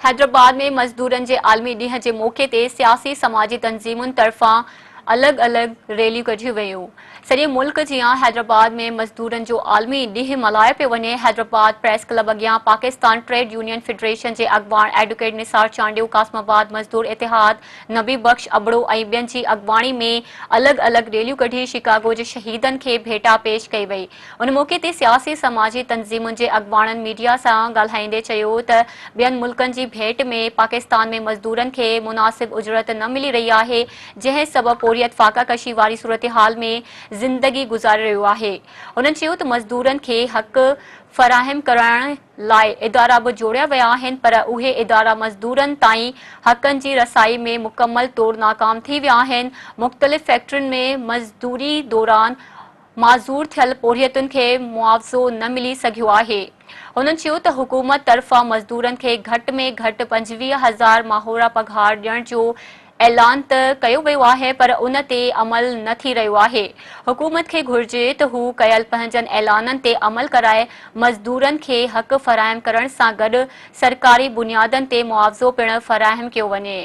حيدرآباد ۾ مزدورن جي عالمي ڏينهن جي موقعي تي سياسي سماجي تنظيمن طرفان الڳ الڳ ريليون ڪڍيون ويون. سڄي ملڪ جيان حيدرآباد ۾ مزدورن جو عالمي ڏينهن ملهايو پيو وڃي. حيدرآباد پريس ڪلب اڳيان پاڪستان ٽريڊ يونين فيڊريشن جي اڳواڻ ايڊوڪيٽ نثار چانڊيو، قاسم آباد مزدور اتحاد نبي بخش ابڙو ۽ ٻين جي اڳواڻي ۾ الڳ الڳ ريليون ڪڍي شڪاگو جي شهيدن کي ڀيٽا پيش ڪئي وئي. ان موقعي تي سياسي سماجي تنظيمن جي اڳواڻن ميڊيا سان ڳالهائيندي چيو ته ٻين ملڪن جي ڀيٽ ۾ پاڪستان ۾ مزدورن کي مناسب اجرت نه ملي رهي آهي جنهن سبب پورهيت فاقه ڪشي واري صورتحال ۾ زندگي گذاري رهيو آهي. هنن چيو ته مزدورن کي حق فراهم ڪرائڻ لاء ادارا به جوڙيا ويا آهن پر اهي ادارا مزدورن تائين حقن جي رسائي ۾ مڪمل طور ناڪام ٿي ويا آهن مختلف فيڪٽرين ۾ مزدوري دوران معذور ٿيل پورهيتن کي معاوضو نه ملي سگهيو آهي. هنن چيو ته حڪومت طرفان مزدورن کي گهٽ ۾ گهٽ 25 هزار ماهورا پگهار ڏيڻ جو اعلان ته ڪيو ويو آهي پر ان تي عمل نه ٿي رهيو آهي. حڪومت کي گهرجي ته هو ڪيل پنهنجن اعلانن تي عمل ڪرائي مزدورن کي حق فراهم ڪرڻ سان گڏ سرڪاري بنيادن تي معاوضو پڻ فراهم ڪيو وڃي.